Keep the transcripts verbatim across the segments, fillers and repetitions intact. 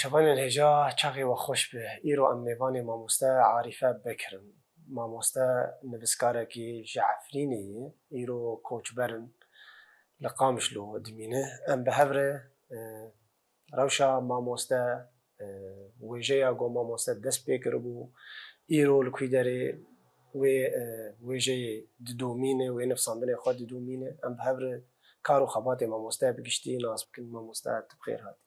Çavanên hêja çaxê we xweş be. Îro em mêvanê mamoste Arîfe Bekir in. Mamoste nivîskarekî ji Efrînê ye. Îro koçber in. Li Qamişlo dimîne. Em bi hev re, e, rewşa mamoste, e, wêjeya ku mamoste dest pê kiribû, îro li ku derê wê, e, wêjeyê didomîne, wê nivsandinê xwe didomîne. Em bi hev re kar û xebatê mamoste bi giştî nas bikin. Mamoste, tu bi xêr hatî.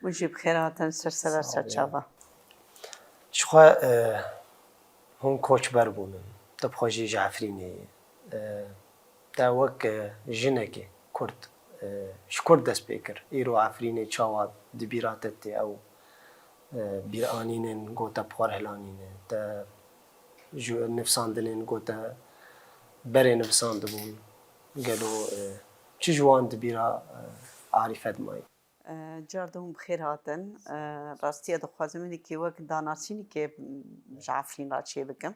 Hûn jî bi xêr hatin, ser sever, ser çava. Ji xwe, e, hûn koçber bûn in. Tu bi xwe jî ji Efrînê yî. E, te wek, e, jinekê Kurd, e, ji Kurd dest pê kir. Îro Efrînê çawa di bîra te tê ew, e, bîranînên ku te bi xwe re hilanîne? Te ji nivsandinên ku te berê nivisandibûn, gelo, e, çi ji wan di bîra, e, Arîfe de mayî? E, car dihûn bi xêr hatin. E, rastiya dixwazim hinekî wek danasînekê ji Efrîn re çê bikim.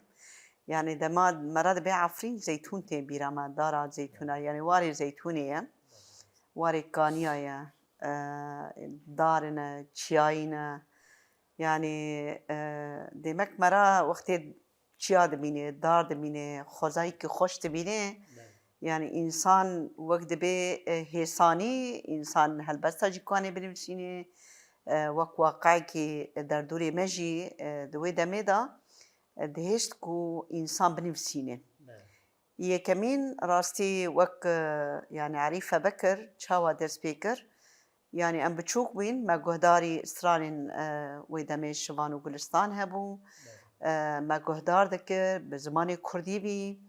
Yani dema me re dibe Efrîn, zeytûn tê bîra me, dara zeytûna, yani warê zeytûnê ye, warê kaniya ye, e, darine, çiyayî ne. Yani, e, demek me re wextê çiya dimîne, dar dimîne, xwezayekî xweş dimîne. Belê. Yani însan wek dibe, e, hêsanî, însan helbesta jî kanê binivîsîne, e, wek waqeyekî derdorê me jî, e, di wê demê de, e, dihêşt ku însan binivîsîne. Belê. Yekemîn rastî wek, e, yani Arîfe Bekir çawa dest pê kir? Yani em biçûk bûyn, me guhdarî stranên, e, wê demê Şivan û Gulistan hebû. Belê. E, me guhdar dikir, bi zimanê kurdî bî. Belê.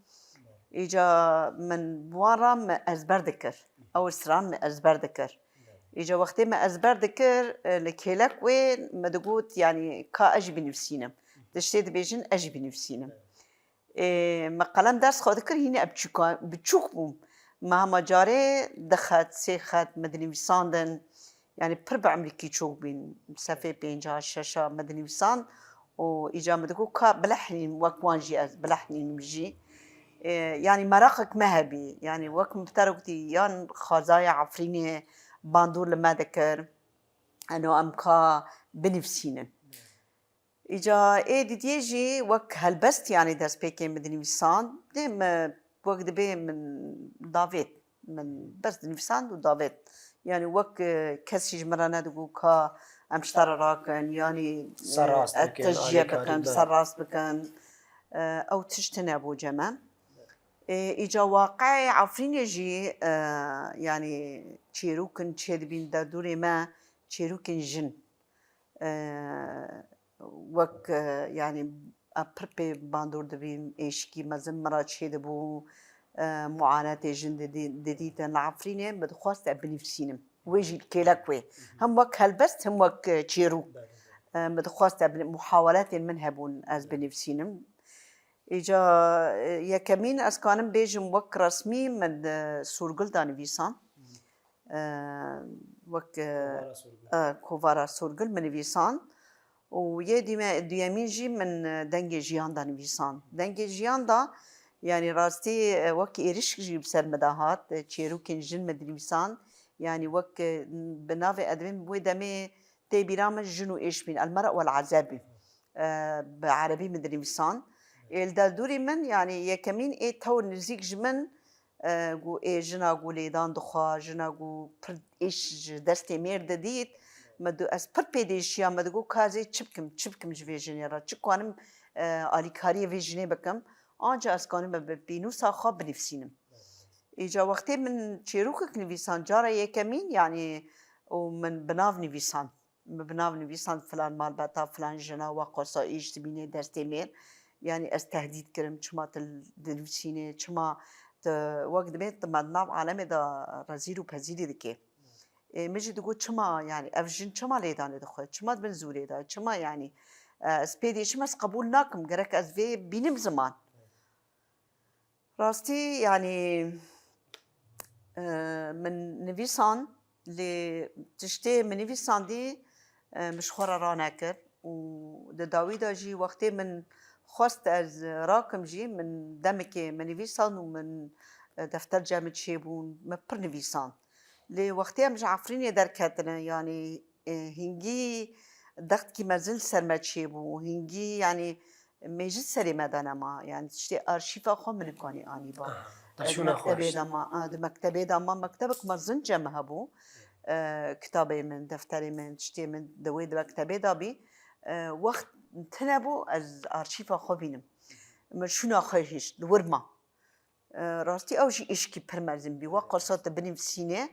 Îca min bi wan re me ezber dikir. Hı hı. Ew stran me ezber dikir. Belê. Îca wextê me ezber dikir, e, li kêlek wê me digot, yani ka ez jî binivîsînim. Hı hı. Tiştê dibêjin ez jî binivîsînim. Belê. Ê, me qelem ders xwe dikir, hînî ez biçûka-, biçûk bûm. Me hema carê du xet, sê xet me dinivîsandin. Yani pir bi emrîkî çok bîn. Sefê pênca, şeşa me dinivîsand û îca me digot ka bilehnînim, wek wan jî ez bilehnînim jî. Ê, yani meraqek me hebî. Yani wek min bi te re gotî, yan xwezaya Efrînê bandor li me dikir. Eno em ka binivîsînin. Îca ê didiyê jî wek helbest, yani destpêkê min dinivîsand, dê me wek dibê min davêt, min bes dinivîsand û davêt. Yani wek, e, kesî ji min re nedigot ka em ji te re rakin, yani, e, Serrast ez bikin, tecziye alîkarî bikin, be. Serrast bikin. E, ew tişt tune bû cem me. E, îca waqeyê Efrînê jî, e, yani çêrokên çêdibîn derdorê me, çêrokên jin. E, wek, e, yani, e, pir pê bandor dibîm, êşikî mezin min re çêdibû, e, muanetê jin didî-, didîtin li Efrînê, min dixwest ez binivîsînim. Wê jî li kêlek wê. Hem wek helbest, hem wek, e, çêrok. E, min dixwest ez bin-, muhaweletên min hebûn ez binivîsînim. Îca, e, yekemîn ez kanim bêjim wek resmî min, e, Sûrgul da nivîsan. E, wek, e, Kovara Sorgul. E, Kovara Sorgul min nivîsand. Û yê dîme-, duyemîn jî min, e, Dengê Jiyan da nivîsand. Dengê Jiyan da, yani rastî, e, wek êrişk jî bi ser min de hat, e, çêrokên jin min dinivîsand. Yani wek, e, bi navê edebê min wê demê tê bîra min Jin û Êş bîn, El Mera wel Azeb bîn. E, bi erebî min dinivîsand. Ê li derdorî min, yani yekemîn ê tewr nizîk ji min, e, ku ê jina ku lêdan dixwa, jina ku pir êş ji destê mêr didît, me du-, ez pir pê dêşiya, me digot, ka ez ê çi bikim, çi bikim ji vê jinê re, çi kanim, e, alîkariyê vê jinê bikim, anca ez kanim bi pênûsa xwe binivîsînim. Îca wextê min çêrokek nivîsan, cara yekemîn, yani û min bi nav nivîsan. Min bi nav nivîsand filan malbata, filan jina, weqosa îş dibînê destê mêr. Yani ez tehdît kirim, çima tu dinivîsînê, çima tu wek dibê tu me di nav alemê de rezîl û pezîlî dikê. Ê, min jî digot, çima, yani ev jin çima lêdanê dixwe, çima di bin zûrê de, çima yani, e, ez pê dêşim, ez qebûl nakim, gerek ez vê bînim ziman. Rastî, yani, e, min nivîsan, lê tiştê min nivîsandî, e, min ji xwe re ranekir û di dawî de jî wextê min xwest ez rakim jî, min demekê min nivîsan û min, e, defterce min çêbûn, min pir nivîsan. Lê wextê em ji Efrînê derketine, yani, e, hingî, dextkî mezin li ser me çêbû. Hingî, yanî, mêjî serê me de nema. Yanî, tiştê arşîfa xwe min nikanî anîba. Aha, te Di şûna xwe mektebê hişt. de ma, a, di mektebê de ma, mektebek mezin cem hebû. E, kitabê min, defterê min, tiştê min di wê di mektebê de bî. E, wext tine bû, ez arşîfa xwe bînim. Min şûna xwe hişt, li wir ma. E, rastî ew jî îşkî pir mezin bî. Wek qirsa tu binivîsînê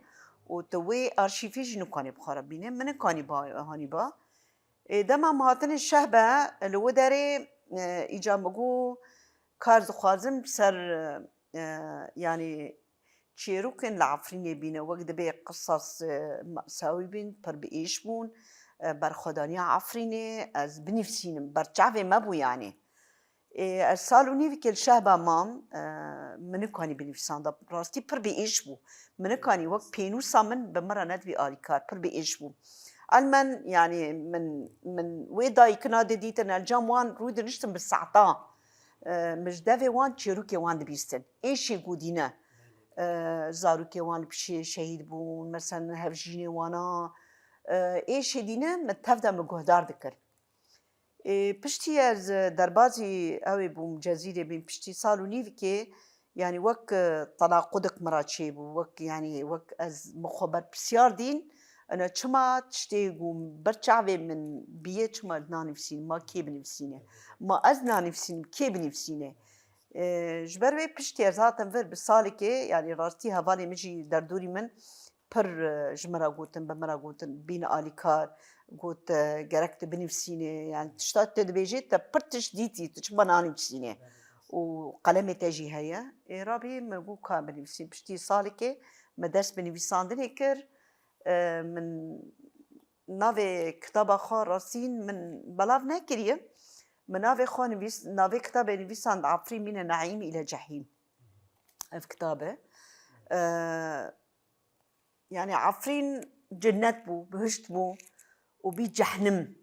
û tu wê arşîvê jî nikanî bi xwe re bînê. Min nikanî ba, hanî ba. Ê, dema em hatine Şehbe, li wê derê, e, îca min got, kar dixwazim ser, e, yanî çêrokên li Efrînê bîne, wek dibê qisas, e, ma-, sawî bîn, pir bi êş bûn, e, berxwedaniya Efrînê, ez binivîsînim, ber çavê me bû yanî. Ê, ez sal û nîvîkê li Şehba mam, e, min nikanî binivîsanda. Rastî pir bi êş bû. Min nikanî wek pênûsa min bi min re nedibî alîkar, pir bi êş bû. Elmen, yanî min, min wê dayikina didîtin, el cam wan rû diniştin bi saeta. E, min ji devê wan çêrokê wan dibîstin. Êşê ku dîne. E, zarokê wan li pişê şehîd bûn, meselen hevjînê wana. E, êşê dîne min tev de min guhdar dikir. Ê, piştî ez derbazî ew ê bûm, Cezîrê bîm, piştî sal û nîvikê, yanî wek, e, tenaqudek min re çêbû, wek, yanî wek ez min xwe berpirsiyar dîn, ena çima tiştê ku ber çavê min bîye, çima nanivîsînim, ma kê binivîsîne? Ma ez nanivîsînim, kê binivîsîne? Ê, ji ber wê piştî ez hatim vir bi salekê, yanî rastî hevalê min jî derdorî min pir, e, ji min re gotin, bi min re gotin, bîne alîkar, got, e, gerek tu binivîsînê, yani tişta tu dibêjê, te pir tişt dîtî, tu çima nanivîsînê? Û qelemê te jî heye. Ê, rabî min got, ka binivîsîn. Piştî salekê min dest bi nivîsandinê kir. E, min navê kitaba xwe rastîn min belav nekiriye. Min navê xwe nivîs-, navê kitabê nivîsand Afrîn mîne Naîm île Cehîm. Ev kitab e. E, Yani Efrîn cennet bû, bihişt bû û bî cehnim.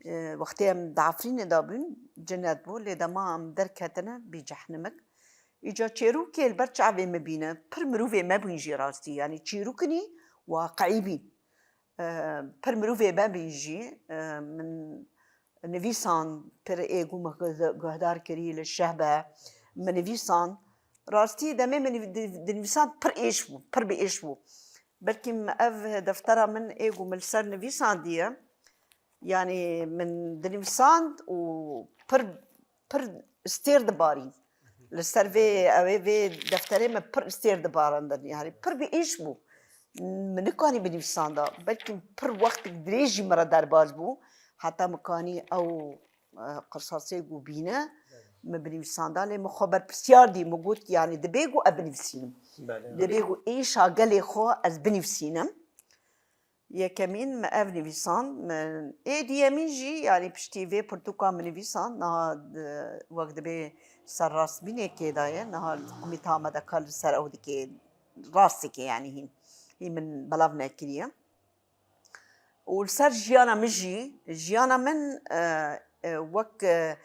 E, wextê em di Efrînê de bûn, cennet bû, lê dema em derketine, bî cehnimek. Îca çêrokê li ber çavê me bîne, pir mirovê me bûn jî rastî, yani çîrokinî waqiî bîn. E, pir mirovê me bîn jî, e, min nivîsan, pir ê ku min guh-, guhdar kirî li Şehbe, min nivîsan. Rastî demê min nivî-, di-, dinivîsan pir êş bû, pir bi êş bû. Belkî min ev deftera min ê ku min li ser nivîsandiye, yanî min dinivîsand û pir, pir stêr dibarîn. Li ser vê, ew ê vê defterê min pir stêr dibarandin. Yani pir bi êş bû. Min nikanî binivîsanda. Belkî pir wextek dirêj jî min re derbas bû. Heta min kanî ew, e, qirsasê ku bîne, min binivîsanda. Lê min xwe berpirsiyar dî. Min got, yani dibê ku ez binivîsînim. Belê. Dibê ku êşa gelê xwe ez binivîsînim. Yekemîn min ev nivîsan, min ê duyemîn jî, yanî piştî vê pirtûka min nivîsan, niha, e, wek dibê serrastbînekê de ye, niha qimîta me de kar li ser ew dike, rast dike, yanî hîn, hîn min belav nekiriye. Û li ser jiyana min jî, jiyana min, e, e, wek, e,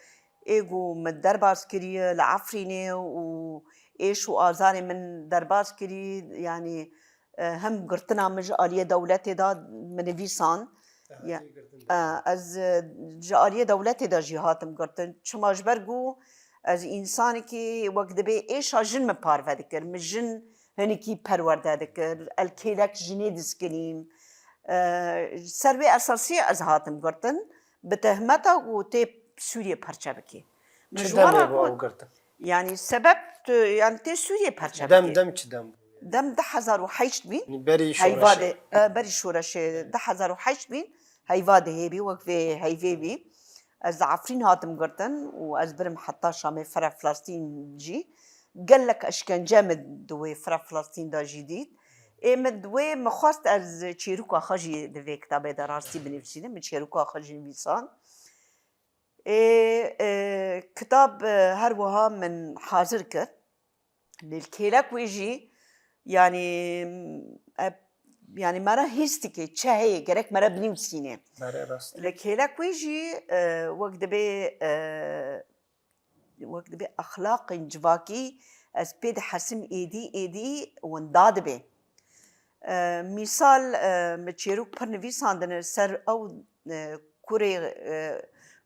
ê ku min derbas kiriye li Efrînê û êş û azarê min derbas kirî, yanî, e, hem girtina min ji aliyê dewletê de min nivîsan. Te Ya, hatî girtin e, de. Ez, e, ji aliyê dewletê de jî hatim girtin. Çima ji ber ku ez însanekî wek dibê êşa jin min parve dikir. Min jin hinekî perwerde dikir. El kêlek jinê diskinîm. E, ser vê esasî ez hatim girtin. Bi tehmeta ku tê Sûriyê perçe bikî. Min Çi ji wan demê re bû got, ew girtin? Yanî sebeb tu, yanî tê Sûriyê perçe Dem, bikî. Dem çi dem bû? Dem du hezar û heşt bîn. Berî Heyva şoreşê. de, e, berî şoreşê du hezar û heşt bîn. Heyva de hêbî, wek vê heyvê bî. Ez li Efrîn hatim girtin û ez birim heta Şamê fira Filistîn jî. Gelek eşkence min di wê fira Filistîn de jî dît. Ê min di wê min xwest ez çêroka xwe jî di vê kitabê de rastî binivîsînim. Min çêroka xwe jî nivîsan. Ê, e, kitab, e, her wiha min hazir kir. Lê li kêlek wê jî, yanî, e, yanî me re hîs dike, çi heye, gerek me re binivîsîne. Belê, rast. Li kêlek wê jî, e, wek dibê, e, wek dibê exlaqên civakî ez pê dihesim êdî, êdî winda dibe. E, mîsal, e, min çêrok pir nivîsandine ser ew, e, kurê, e,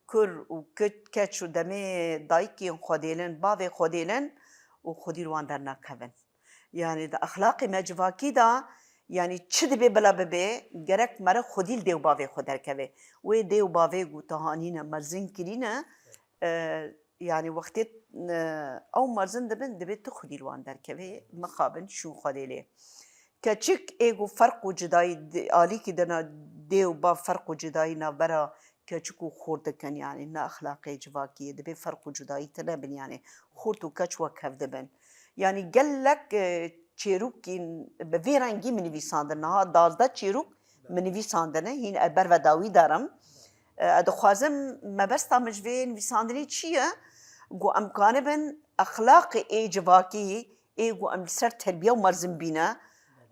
kur û ke-, keç û demê dayikên xwe dêlin, bavê xwe dêlin û xwedî li wan dernakevin. Yani di exlaqê me civakî de, yani çi dibe bila bibe, gerek mere xwedî li dê û bavê xwe derkeve. Wê dê û bavê ku te hanîne, mezin kirîne, e, yani wextê, e, ew mezin dibin, dibe tu xwedî li wan derkeve, mixabin şûn xwe dê lê. Keçik ê ku ferq û cudayî di-, alîkî dina dê û bav ferq û cudayî navbera keçik û xort dikin, yani ne exlaqê civakî ye, dibê ferq û cudayî tune bin, yani xort û keç wek hev dibin. Yani gelek, e, çêrokîn bi vê rengî min nivîsandin. Niha dazdeh çêrok min nivîsandine, hîn ez ber ve dawî darim. E, ez dixwazim mebesta min ji vê nivîsandinê çi ye? Ku em kanibin exlaqê ê civakî ê ku em li ser terbiye û mezin bîne,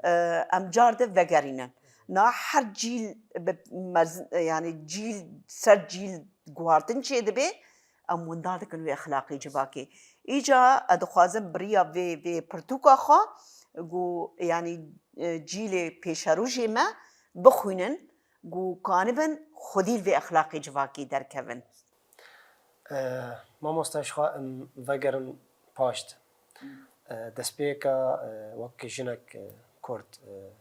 e, em car de vegerînin. Na her cîl bi mez-, yani cîl ser cîl guhartin çêdibe, em winda dikin wê exlaqê civakê. Îca ez dixwazim bi riya vê, vê pirtûka xwe ku, yani, e, cîlê pêşerojê me bixwînin ku kanibin xwedî li vê exlaqê civakê derkevin. E, mamoste, ji xwe em vegerin paşt. E, destpêka, e, wek jinek, e, Kurd, e,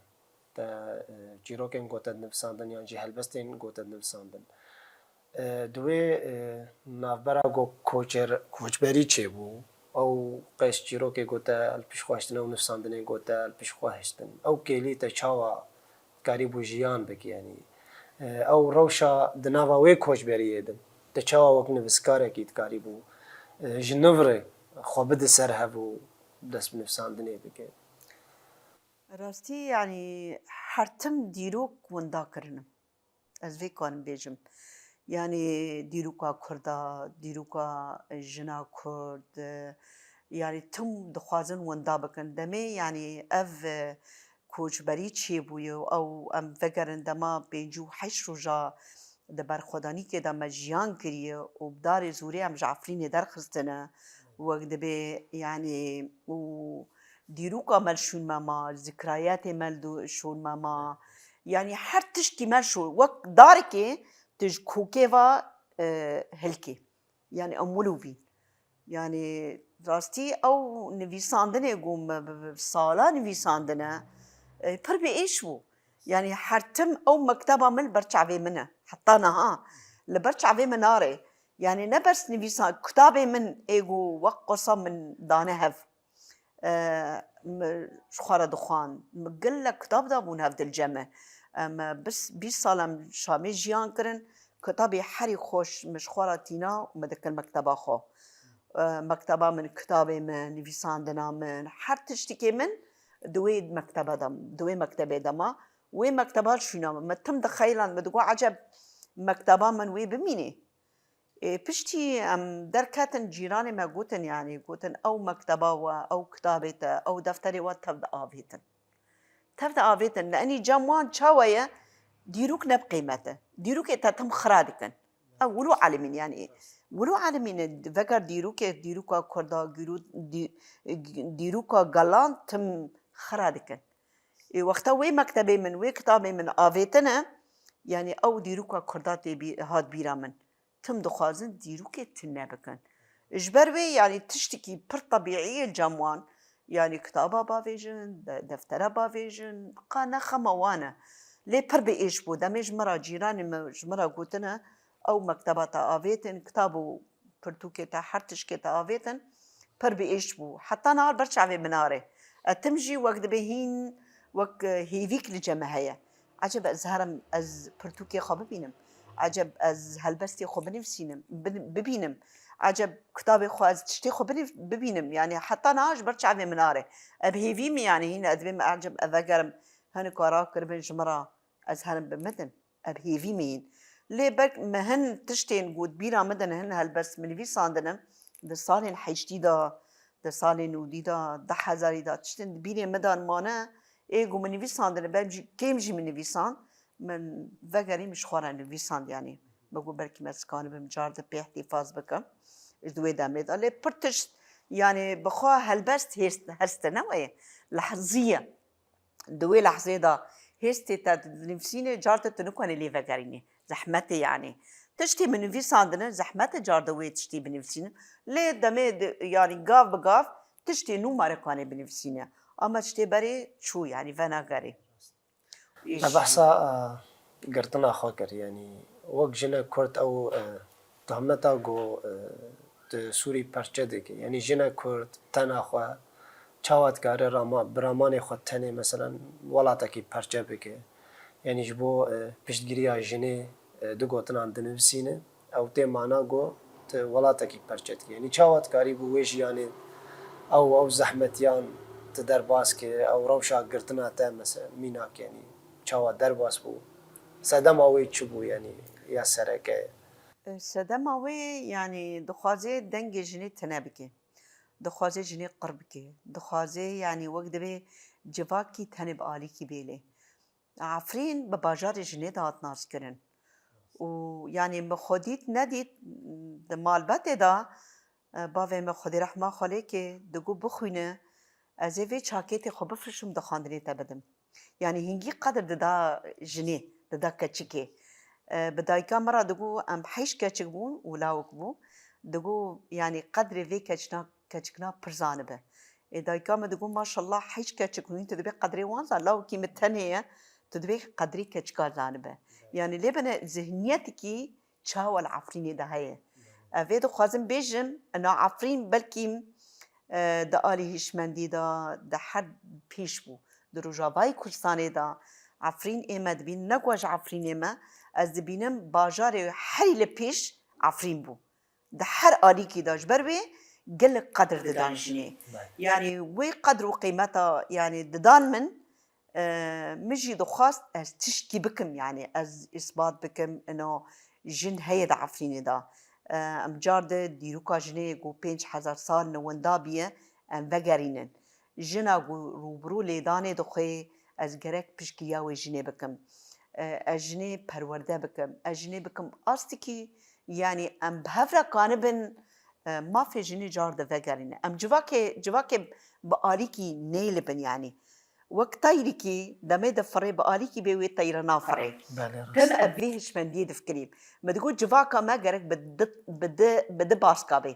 te, e, çîrokên gote dinivîsandin yan jî helbestên gote dinivîsandin. E, di wê, e, navbera ku koçer-, koçberî çêbû, ew qeş çîrokê gote li pişt xwe hiştin, ew nivîsandinê gote li pişt xwe hiştin. Ew kêlî te çawa karîbû jiyan bike, yanî, e, ew rewşa di nava wê koçberiyê de, te çawa wek nivîskarekî dikarîbû, e, ji nû re xwe bide ser hev û dest bi nivîsandinê bike? Rastî, yanî her tim dîrok winda kirinim. Ez vê karim bêjim. Yanî dîroka Kurda, dîroka jina Kurd, e, yanî tim dixwazin winda bikin. Demê, yanî ev, e, koçberî çêbûye û ew em vegerin dema pêncî û heşt roja di berxwedanîkê de me jiyan kiriye û bi darê zorê em ji Efrînê derxistine. Wek dibê, yanî û dîroka me li şûn me ma, zikrayetê me li du-, şûn me ma. Yanî her tiştî me şûn. Wek darekê tu ji kokê ve, e, hilkê. Yanî em wilo bîn. Yanî rastî ew nivîsandinê ku me bi, bi sala nivîsandine, e, pir bi êş bû. Yanî her tim ew mekteba min li ber çavê min e. Heta niha li ber çavê min nare. Yanî ne bes nivîsan, kitabê min ê ku wek qursa min dane hev. E, min ji xwe re dixwand. Min gelek kitab dabûn hev dilce min. Em, e, bis-, bîst sal em Şamê jiyan kirin. Kitabê herî xweş min ji xwe re tîna û min dikir mekteba xwe. E, mekteba min, kitabê min, nivîsandina min, her tiştikê min di wê mekteba de, di wê mektebê de ma. Wê mekteba şûna min. Min tim dixeylan, min digot, eceb mekteba min wê bimînê. Ê, piştî em derketin, cîranê me gotin, yanî gotin, ew mekteba we, ew kitabê te, ew defterê we tev diavêtin. Tev diavêtin. Li enî cem wan çawa ye? Dîrok ne bi qîmet e. Dîrokê te tim xira dikin. Ew wilo alimîn, yanî wilo alimîn e, veger dîrokê, dîroka Kurda, gîro-, dî-, dîroka gelan tim xira dikin. Ê, wexta wê mektebê min, wê kitabê min avêtine, yanî ew dîroka Kurda tê bî-, hat bîra min. Tim dixwazin dîrokê tune bikin. Ji ber wê, yanî tiştekî pir tebîî ye cem wan. Yanî kitaba bavêjin, de-, deftera bavêjin, qa ne xema wan e. Lê pir bi êş bû. Demê ji min re cîranê min ji min re gotine, ew mekteba te avêtin, kitab û pirtûkê te, her tişkê te avêtin, pir bi êş bû. Heta niha li ber çavê min nare. E, tim jî wek dibe hîn, wek, e, hêvîk li cem me heye. Eceb ez herim, ez pirtûkê xwe bibînim. Eceb ez helbestê xwe binivîsînim, bin-, bibînim. Eceb kitabê xwe, ez tiştê xwe biniv-, bibînim. Yanî heta niha ji ber çavê min nare. Ev hêvî min, yanî hîn ez dibêm, eceb ez vegerim, hinek kara kiribin ji min re, ez herim bi min din. Ev hêvî min yên. Lê belk me hin tiştên ku di bîra min de ne, hin helbest min nivîsandine, di salên heştî de, di salên nûdî de, du hezarî de, tiştên di bîrê min de mane, ê ku min nivîsandine, belk jî kêm jî min nivîsand, min vegerî min ji xwe re nivîsand, yanî. Me got belkî me zikanibim car di pê îhtîfaz bikim. Ji di wê demê de. Lê pir tişt, yanî bi xwe helbest hêst, heste ne weye. Lehzî ye. Di wê lehzê de hêstê te dinivîsînê, car te tu nikanî lê vegerînî. Zehmet e yani. Tiştê min nivîsandine, zehmet e car de wê tiştê binivîsîne. Lê demê de, yani gav bi gav tiştê nû ma re kanê binivîsîne. Ama tiştê berê çû yani venagerê. Me behsa e, girtina xwe kir. Yanî wek jinek Kurd ew e, tohmeta ku e, di Sûrî perçe dike. Yanî jinek Kurd tena xwe çawa dikare rama, bi ramanê xwe tenê, meselen, welatekî perçe bike? Yanî ji bo e, piştgiriya jinê e, du gotinan dinivîsîne, ew tê mana ku tu welatekî perçe dike. Yanî çawa dikarî ku wê jiyanê ew, ew zehmetiyan tu derbas ke, ew rewşa girtina te, mesela, mînak, yanî çawa derbas bû? Sedema wê çi bû, yanî ya sereke? Sedema wê, yani dixwaze dengê jinê tine bike. Dixwaze jinê qir bike. Dixwaze, yani wek divê civakî tenê bi alîkî bê lê. Efrîn bi bajarê jinê de hat naskirin. Û yani min xwe dît nedît, di malbetê de e, bavê min, Xwedê rehma xwe lê ke, digot bixwîne, ez ê vê çakêtê xwe bifirşim, di xwendinê te bidim. Yani hingî qedir dida jinê, dida keçikê. E, bi dayika min re digot, em heşt keçik bûn û lawik bû. Digot, yani qedrê vê keçina, keçikina pir zanibe. Ê dayika min digot, maşallah, heşt keçik hûn, tu dibê qedrê wan zan, lawikî min tenê ye, tu dibê qedrê keçika zanibe. Yani lê bine zihniyetekî çawa li Efrînê de heye. Ev ê dixwazim bêjim, ina Efrîn belkî e, di alî hişmendî de, di her pêş bû. Di Rojavayê Kurdistanê de Efrîn ê me dibîn, ne ku ez ji Efrînê me, ez dibînim bajarê herî li pêş Efrîn bû. Di her alîkî de ji ber wê gelek qedir didan jinê. Yanî wê qedr û qîmeta, yanî didan min, e, min jî dixwast ez tiştkî bikim, yanî ez îsbat bikim, ino jin heye di Efrînê de. E, em car di dîroka jinê ku pênc hezar sal ne winda biye, em vegerînin. Jina ku rûbirû lêdanê dixwe, ez gerek piştgiriya wê jinê bikim. E, ez jinê perwerde bikim, ez jinê bikim astikî, yanî em bi hev re kanibin, e, mafê jinê car di vegerîne. Em civakê, civakê bi alîkî nêlibin, yanî wek teyrikî demê difirê, bi alîkî bê wê teyre nafirê. Belê, Tim rast. Ev vê hişmendiyê difikirî. Me digot civaka me gerek bi di, bi di, bi di baska bê.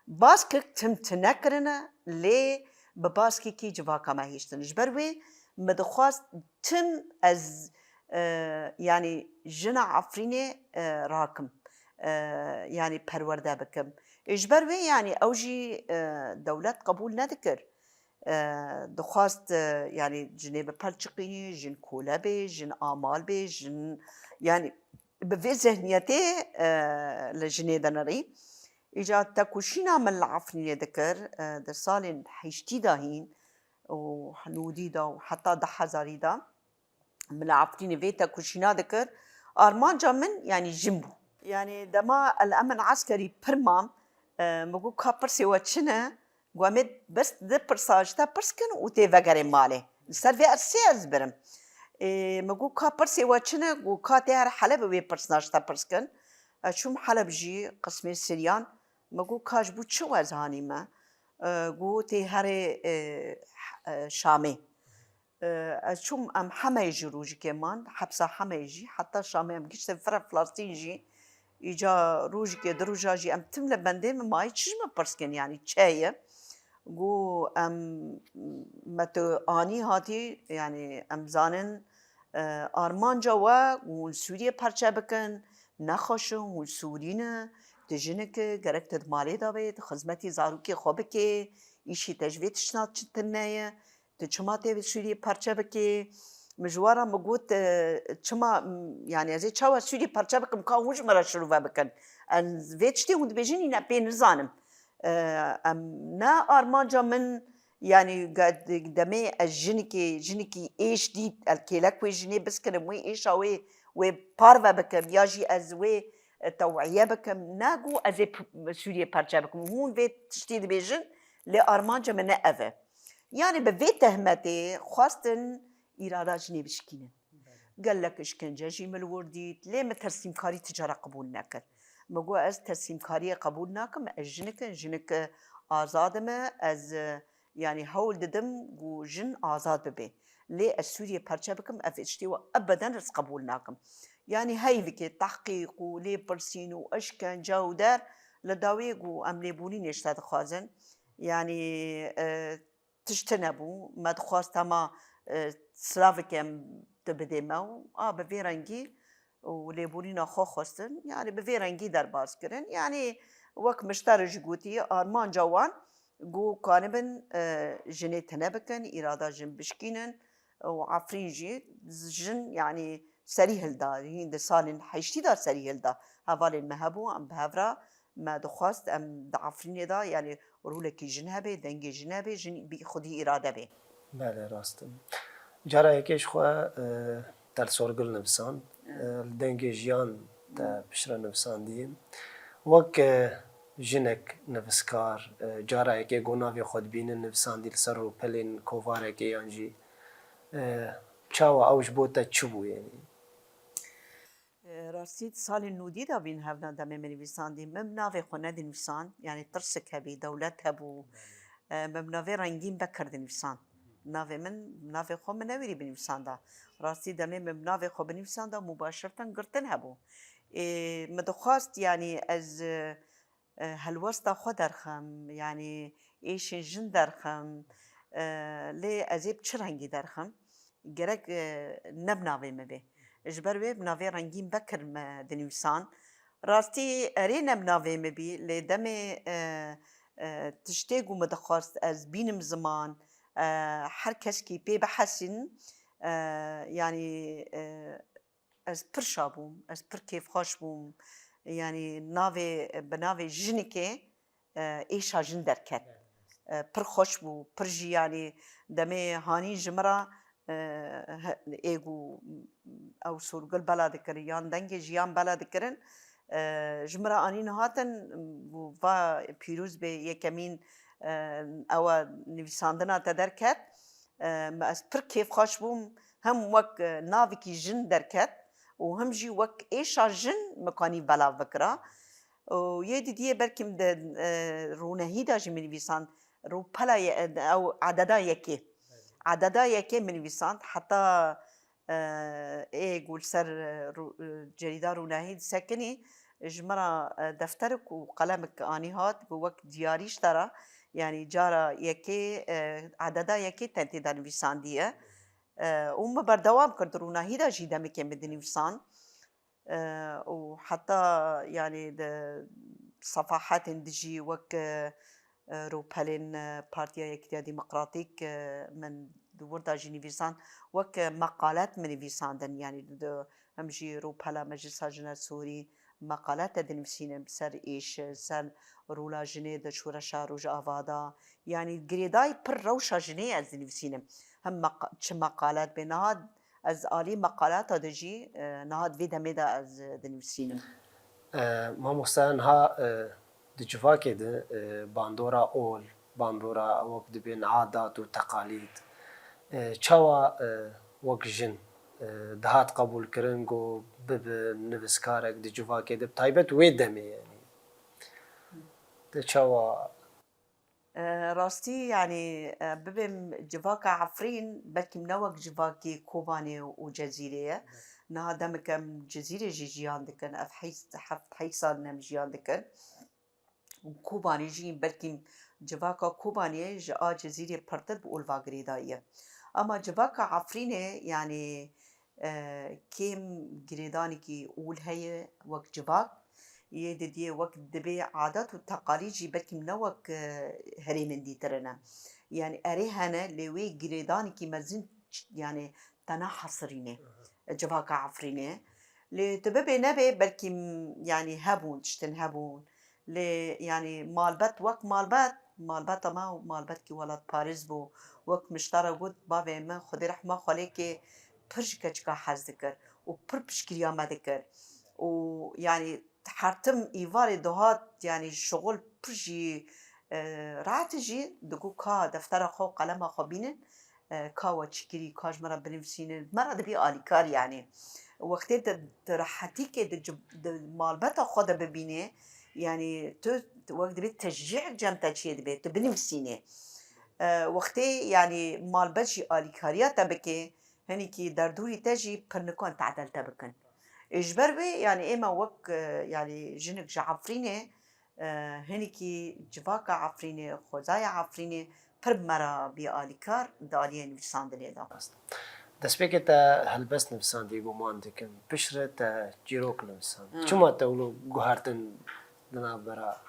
Baskek tim tune kirine, lê bi baskekî civaka me hiştin. Ji ber wê me dixwast tim ez, e, yanî jina Efrînê, e, rakim. E, yanî perwerde bikim. E, ji ber wê yanî ew jî, e, dewlet qebûl nedikir. E, dixwast, e, yanî jinê bi pelçiqî, jin kole bê, jin amal bê, jin, yanî bi vê zihniyetê, e, li jinê de nerî. Îca tekoşîna min li Efrînê dikir, e, di salên heştî de hîn û nodî de û heta du hezarî de min li Efrînê vê tekoşîna dikir. Armanca min, yanî jin bû. Yanî dema El Emin Eskerî pir mam, e, min got, ka pirsê we çi ne? Got, em ê bes di pirsa ji te pirs kin û tê vegerê malê. Li ser vê ersê ez birim. Ê, min got, ka pirsê we çi ne? Got, ka tê her Helebê wê pirsna ji te pirs kin. Ez çûm Heleb jî, qismê Siryan. Min got, ka ji bo çi we ez hanîme? E, got, tê herê, e, e, Şamê. E, ez çûm, em Hemeyê jî rojikê man, hepsa Hemeyê jî, heta Şamê em giştin fire Filastîn jî. Îca rojikê, du roja jî em tim li bendê min mayî, çi ji min pirs kin, yanî çi heye? Got, em, me tu anî hatî, yanî em zanin, e, armanca we, hûn Sûriyê perçe bikin, nexweş in, hûn Sûrî ne, tu jinik î, gerek tu di malê de bê, tu xizmetî zarokê xwe bikê, îşî te ji vê tiştna çi tune ye, tu çima tê vê Sûriyê perçe bikê? Min ji wan re min got, e, çima, m, yanî ez ê çawa Sûriyê perçe bikim, ka hûn ji min re şirove bikin? Ez vê tiştê hûn dibêjin, îne pê nizanim. E, em ne armanca min, yanî ge-, demê ez jinikê, jinikî êş dît, el kêlek wê jinê biskirim, wê êşa wê, wê parve bikim, ya jî ez wê, e, tew'iye bikim. Ne ku ez ê p-, Sûriyê perçe bikim. Hûn vê tiştê dibêjin, lê armanca min ne ev e. Yanî bi vê tehmetê xwestin îrada jinê bişikînin. Gelek işkence jî min li wir dît, lê min teslîmkarî ti cara qebûl nekir. Min got, ez teslîmkariyê qebûl nakim, ez jinik in, jinik azad im, ez, e, yanî hewl didim ku jin azad bibe. Lê ez Sûriyê perçe bikim, ev tiştê we ebeden ez qebûl nakim. Yanî heyvikê tehqîq û lêpirsîn û eşkence û der li dawiyê ku em lêbûrînê ji te dixwazin. Yanî, e, tişt tune bû. Me dixwest hema, e, silaveke em tu bidê me û a bi vê rengî û lêbûrîna xwe xwestin. Yanî bi vê rengî derbas kirin. Yanî wek mişter jî gotî, armanca wan ku kanibin, e, jinê tune bikin, îrada jin bişkînin û Efrîn jî jin, yanî serî hilda, hîn di salên heştî de serî hilda. Hevalên me hebû, em bi hev re me dixwest, em di Efrînê de, yanî rolekî jin hebe, dengê jin hebe, jin bi xwedî îrade bê. Belê, rast e. Cara yekê ji xwe, e, te li Sorgil nivisand. E, li Dengê Jiyan te piştre nivisandî. Wek, e, jinek niviskar, e, cara yekê ku navê xwe dibînin nivisandî li ser rûpelên kovarekê yan jî, e, çawa ew ji bo te çi bû, yanî? E, rastî di salên nûdî de bîn hevna demê min nivîsandî. Min navê xwe nedinivîsand, yanî tirsik hebî, dewlet hebû. E, min navê Rengîn Bekir dinivîsand. Navê min, navê xwe min newêrî binivîsanda. Rastî demê min navê xwe binivîsanda, mubaşirten girtin hebû. Ê, min dixwast, yanî ez, e, e, helwesta xwe derxim, yanî êşên jin derxim, e, lê ez ê bi çi rengî derxim? Gerek, e, ne bi navê min bê. Ji ber wê bi navê Rengîn Bekir me dinivîsan. Rastî erê ne bi navê min bî, lê demê, e, e, tiştê ku min dixwest ez bînim ziman, e, her keskî pê bihesîn, e, yanî, e, ez pir şa bûm, ez pir kêfxweş bûm. Yanî navê, bi navê jinikê, e, êşa jin derket. E, pir xweş bû, pir jî, yanî demê hanî ji min re, e, he-, ê ku ew Sorgil bela dikirin, yan Dengê Jiyan bela dikirin, e, ji min re anîn hatin, va pîroz bê yekemîn, e, ewa nivîsandina te derket. E, me ez pir kêfxweş bûm, hem wek, e, navikî jin derket û hem jî wek êşa jin min kanî belav bikira. Û yê didiyê belkî de, e, rûnehî de jî min nivîsand, rûpela ye-, ew ededa yekê. Ededa yekê min nivîsand, heta, e, ê ku li ser, e, rû-, e, cerîda rûnehî disekinî, ji min re, e, defterik û qelemek anî hat, ku wek diyarî ji te re, yanî cara yekê, e, ededa yekê te tê de nivîsandiye. E, û min berdewam kir, di rûnahî de jî demekê min dinivîsan. E, û heta, yanî di sefahetên dijî wek, e, e, rûpelên, e, Partiya Yekîtiya Demokratîk, e, min di wir de jî nivîsan, wek, e, meqalet min nivîsandin, yanî di, di, hem jî rûpela Meclisa Jina Sûrî, meqalet te dinivîsînim ser êş, ser rola jinê di şoreşa Rojava de. Yanî girêdayî pir rewşa jinê ez dinivîsînim. Hem meq-, çi meqalet bê, niha ez alî meqaleta de jî, e, niha di vê demê de ez, e, dinivîsînim. E, mamoste, niha, e, di civakê de, e, bandora ol, bandora wek dibên adat û teqalîd, e, çawa, e, wek jin, e, dihat qebûlkirin ku bibe nivîskarek di civakê de, bi taybet wê demê, yanî? Te çawa? E, rastî, yanî, e, bibêm civaka Efrîn, belkî ne wek civakê Kobanê û Cezîrê ye. Niha demek em Cezîrê jî jiyan dikin, ev heyş, heft, heşt sal in em jiyan dikin. Û Kobanê jî, belkî civaka Kobanê ji a Cezîrê pirtir bi olva girêdayî ye. Ama civaka Efrînê, yanî, e, kêm girêdanekî ol heye wek civak. Yê didiyê wek dibê adet û teqalîd jî belkî ne wek, e, herêmên dîtir in e. Yanî erê hene, lê wê girêdanekî mezin ç-, yanî te nahesirînê, civaka Efrînê. Lê tu bibê nebê, belkî, m, yanî hebûn, tiştin hebûn. Lê, yanî, malbet wek malbet, malbeta me û malbetkî welatparêz bû. Wek min ji te re got, bavê min, Xwedê rehma xwe lê ke, pir ji keçika hez dikir û pir piştgiriya me dikir. Û, yanî, her tim îvarê dihat, yanî, şixul pir jî, e, rehet jî, digot, ka deftera xwe û qelema xwe bînin, e, ka we çi kirî, ka ji me re binivîsînin, me re dibî alîkar, yanî. Wextê tu, tu rehetîkê di cib-, di malbeta xwe de bibînê, yanî tu, tu wek dibê teşcîek cem te çê dibe, tu binivîsînê. E, wextê, yanî malbet jî alîkariya te bike, hinekî derdorî te jî pirnikan tedel te bikin. Ê, ji ber wê, yanî ê me wek, e, yanî jinik ji Efrînê, e, hinekî civaka Efrînê, xwezaya Efrînê pir bi me re bî alîkar di aliyê nivîsandinê de. Destpêkê te helbest nivisandî, guman dikim. Piştre te çîrok nivisand. Hı. Çima te wilo guhertin di navbera?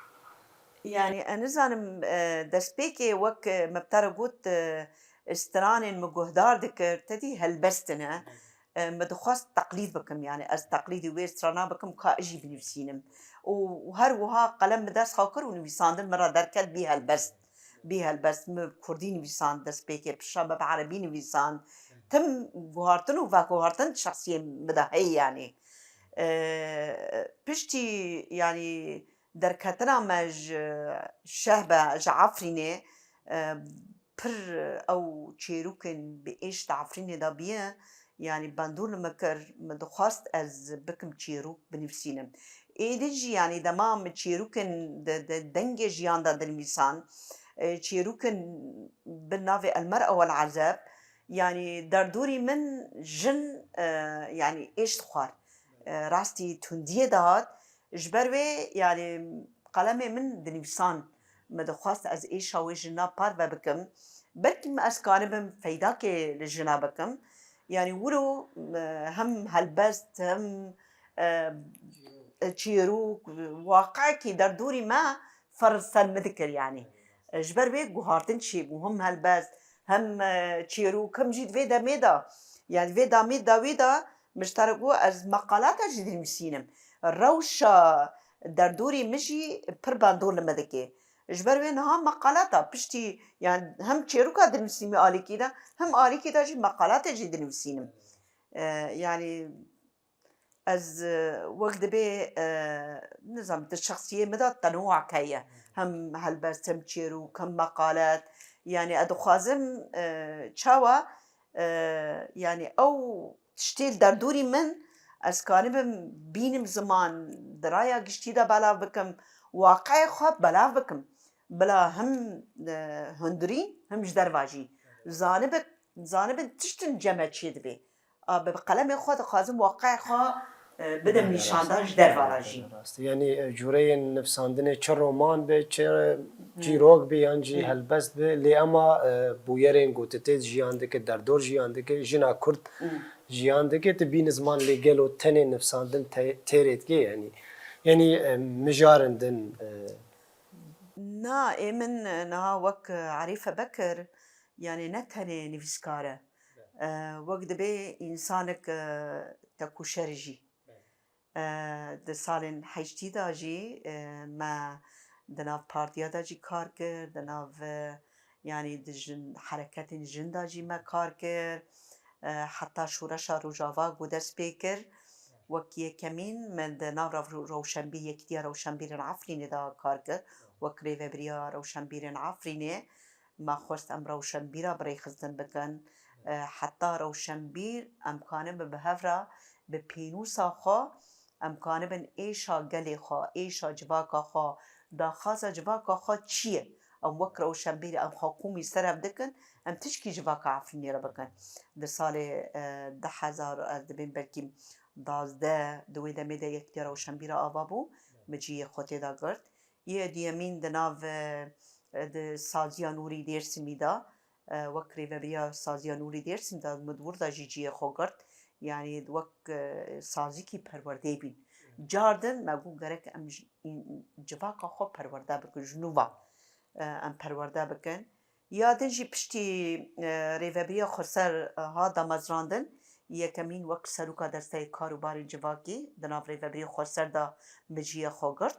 Yanî, ez nizanim, e, destpêkê wek, e, me bi te re got, e, stranên min guhdar dikir, te dî helbest in e. E, min dixwest teqlîd bikim, yanî ez teqlîdî wê strana bikim, ka ez jî binivîsînim. Û her wiha qelem bi dest xwe kir û nivîsandin min re derket, bî helbest. Bî helbest, min bi kurdî nivîsand destpêkê, piştre min bi erebî nivîsand. Tim guhartin û veguhartin şexsiyê min de heye, yanî. E, piştî, yanî, derketina me ji Şehba, ji Efrînê, e, pir ew çêrokên bi êş di Efrînê de bûye, yanî bandor li min kir, min dixwest ez bikim çêrok binivîsînim. Êdî jî, yanî dema min çêrokên di, di dengê jiyan de dinivîsan, e, çêrokên bi navê El Mer'a Wel Azab, yanî derdorî min jin, e, yanî êş dixwar. E, rastî tundiyê dihat. Ji ber wê, yanî, qelemê min dinivîsan, min dixwest ez êşa wê jina parve bikim. Belkî min ez kanibim feydakê li jina bikim. Yanî wilo, e, hem helbest, hem, e, çîrok, waqekî derdorî me ferz ser min dikir, yanî. E, ji ber wê guhartin çêbû, hem helbest, hem, e, çîrok, hem jî di vê demê de, yanî vê demê dawî de, min ji te re got, ez meqalata jî dinivîsînim. Rewşa derdorê min jî pir bandor li min dike. Ji ber wê niha meqalata piştî, yanî hem çêroka dinivîsînim alîkî de, hem alîkî de jî meqalatê jî dinivîsînim. E, yanî ez, e, wek dibê, e, nizanim, di şexsiyê min de tenûak heye. Hem helbest, hem çêrok, hem meqalet. Yanî ez dixwazim, e, çawa, e, yanî ew tiştê li derdorî min, ez kanibim bînim ziman, di raya giştî de belav bikim, waqeyê xwe belav bikim. Bila hem, e, hundirî, hem ji derva jî. Zanibin, zanibin tiştin cem me çê dibê. A, bi, bi qelemê xwe dixwazim waqeyê xwe, e, bidim nîşandan ji derva re jî. Rast. Yanî, e, cûreyên nivîsandinê çi roman be, çi çîrok be, yan jî helbest be, lê ema, e, bûyerên ku tu tê jiyan dike, derdor jiyan dike, jina Kurd jiyan dike, tu bînî ziman lê gelo tenê nivîsandin te-, têrê dike, yanî, yanî, e, mijarên din, e, Na, ê min, e, niha wek, e, Arîfe Bekir, yanî ne tenê nivîskar e. E, wek dibê însanek, e, tekoşer jî. E, di salên heştî de jî, e, me di nav partiya de jî kar kir, di nav, e, yanî di jin, hereketên jin de jî me kar kir. E, heta Şoreşa Rojava ku dest pê kir, wek yekemîn me di nav rev-, rewşenbîr, Yekîtiya Rewşenbîrên Efrînê de kar kir. Wek rêvebiriya rewşenbîrên Efrînê me xwest em rewşenbîra birêxistin bikin. E, heta rewşenbîr em kanibin bi hev re bi pênûsa xwe, em kanibin êşa gelê xwe, êşa civaka xwe, daxwaza civaka xwe çi ye? Em wek rewşenbîr em xwe komî ser hev dikin, em tişkî civaka Efrînê re bikin. Di salê, e, du hezar, ez dibêm belkî dazdeh, di wê demê de Yekîtiya Rewşenbîra ava bû, min cihê xwe tê de girt. Yê duyemîn di nav, e, di saziya Nûrî Dêrsimî de, e, wek rêvebiriya saziya Nûrî Dêrsimî de min di wir de jî cihê xwe girt. Yanî wek, e, sazîkî perwerdeyê bîn. Cardin me got gerek em ji, civaka xwe perwerde bikin, ji nû ve, e, em perwerde bikin. Ya din jî piştî, e, rêvebiriya xweser, e, hat damezrandin, yekemîn wek seroka desteyê kar û barên civakî di nav rêvebiriyê xweser de min cihê xwe girt.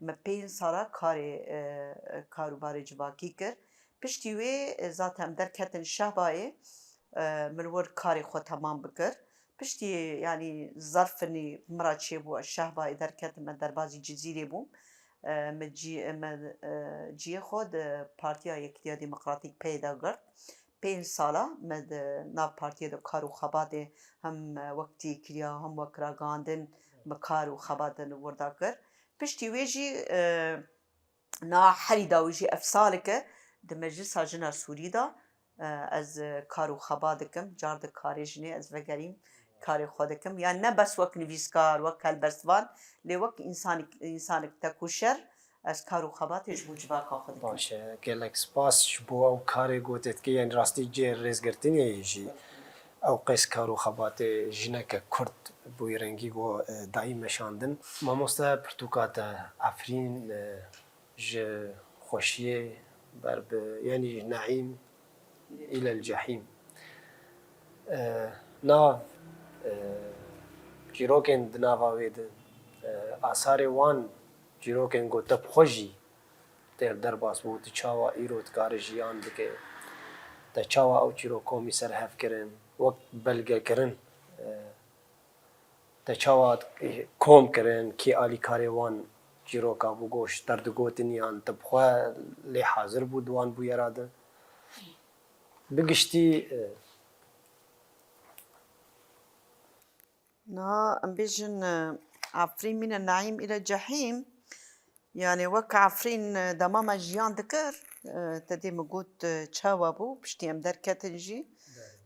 Me pênc sala karê, e, kar û barê civakî kir. Piştî wê, e, zaten em derketin Şehbayê, e, min wir karê xwe temam bikir. Piştî, yanî zerfinî min re çêbû, ez Şehbayê derketim, me derbazî Cizîrê bûm. E, me cî-, me, e, cihê xwe di Partiya Yekîtiya Demokratîk, P Y D, girt. Pênc sala me di nav partiyê de kar û xebatê hem, e, wek têkiliya, hem wek ragihandin me kar û xebatên li wir de kir. Piştî wê jî, e, niha herî dawî jî ev saleke di Meclisa Jina Sûrî de, e, ez, e, kar û xebat dikim. Car di karê jinê ez vegerîm, karê xwe dikim. Yani ne bes wek nivîskar, wek helbestvan, lê wek însanik, însanik tekoşer, ez kar û xebatê ji bo civaka xwe dikim. Baş e, gelek spas ji bo ew karê ku te dikî, yani rastî cê rêzgirtinê ye jî. Ew qeys kar û xebatê jineke Kurd bi wî rengî ku, e, dayî meşandin. Mamoste, pirtûka te Efrîn, e, ji xweşiyê ber bi, yani ji Neîm îlel Cehîm. E, nav, e, çîrokên di nava wê de, e, asarê wan çîrokên ku te bi xwe jî tê derbas bû, tu çawa îro dikare jiyan bike, te çawa ew çîrok komî ser hev kirin, wek belgekirin, e, te çawa kom kirin, kî alîkarê wan çîroka bû, goş derdigotin yan tu bi xwe lê hazir bû di wan bûyera de? Bi giştî, e, Na, em bêjin, e, Efrîn mîne Neîm île Cehîm. Yani wek Efrîn, e, dema me jiyan dikir, e, te dê min got, e, çawa bû, piştî em derketin jî,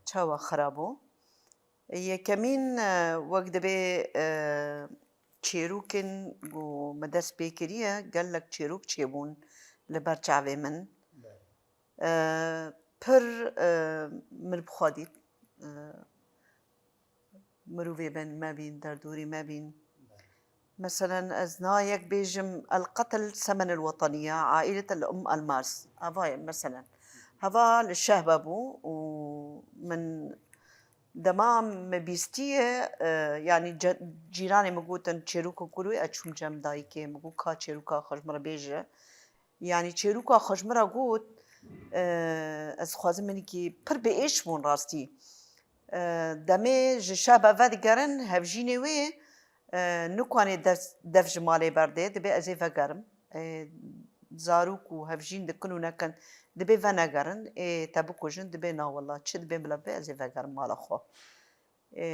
çawa xira bû. Yekemîn, e, wek dibê, e, çêrokên ku me dest pê kiriye, gelek çêrok çêbûn li ber çavê min. E, pir, e, min bi xwe dît, e, mirovê bên me bîn, derdorî me bîn. Meselen, ez niha yek bêjim, El qetil semen el weteniya, aîlet el um elmas. Ava ye, meselen. Heva li Şehbe bû û min dema me bîstiye, e, yani ce-, cîranê min gotin, çêroka kurê, ez çûm cem dayikê, min got, ka çêroka xwe ji min re bêje. Yani çêroka xwe ji min re got, e, ez dixwazim hinekî pir bi êş bûn rastî. E, demê ji Şehbe vedigerin, hevjînê wê, e, nikwanê des-, dev ji malê berdê, dibê ez ê vegerim. E, zarok û hevjîn dikin û nekin, dibê venegerin, ê te bikujin, dibê na wela, çi dibê bila bibê, ez ê vegerim mala xwe. E,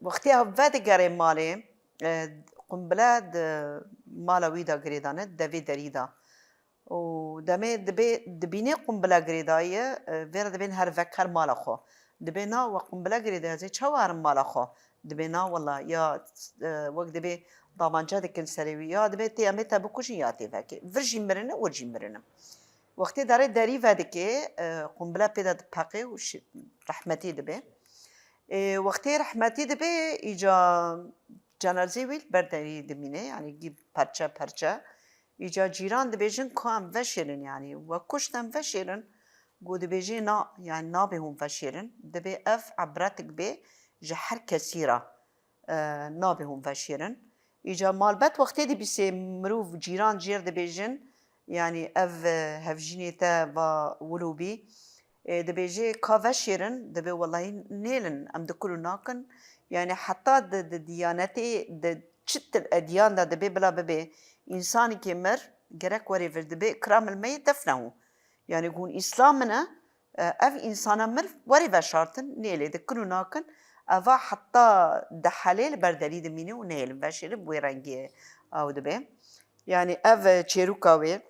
wextê ew vedigerê malê, e, qumbile di mala wî de girêdane, devê derî de. Û demê dibê, dibînê qumbile girêdaye, e, vê re dibên her vek her mala xwe. Dibê na we qumbile girêdaye, ez ê çawa herim mala xwe? Dibê na wela, ya, e, wek dibê damanca dikin serê wî, ya dibê tê em ê te bikujin ya tê vekê. Vir jî mirine, wir jî mirine. Wextê derê derî vedike, e, qumbile pê de dipeqê û şi-, rehmetî dibe. E, wextê rehmetî dibe, îca cenazê wî li ber derî dimîne, yani gî perçe perçe. Îca cîran dibêjin, ka em veşêrin, yani we kuşt, em veşêrin. Got dibêjê na, yani nabê hûn veşêrin. Dibê ev ebretik bê ji her kesî re. E, nabê hûn veşêrin. Îca malbet wextê dibîsê mirov cîran jêr dibêjin, yani ev, e, hevjînê te va wilo bî. E, dibêjê ka veşêrin, dibê welahî nêlin, em dikur û nakin. Yani heta di, di diyanetê, di çi til ediyan de dibê bila bibê, însanekê mir gerek werê vir dibê ikram il meyit defnehu. Yani hûn îslam min e, e, ev însana mir werê veşartin, nêlê dikin û nakin. Eva heta di helê li ber derî dimîne û nêlin veşêrin, bi wê rengî ew dibe. Yani ev, e, çêroka wê.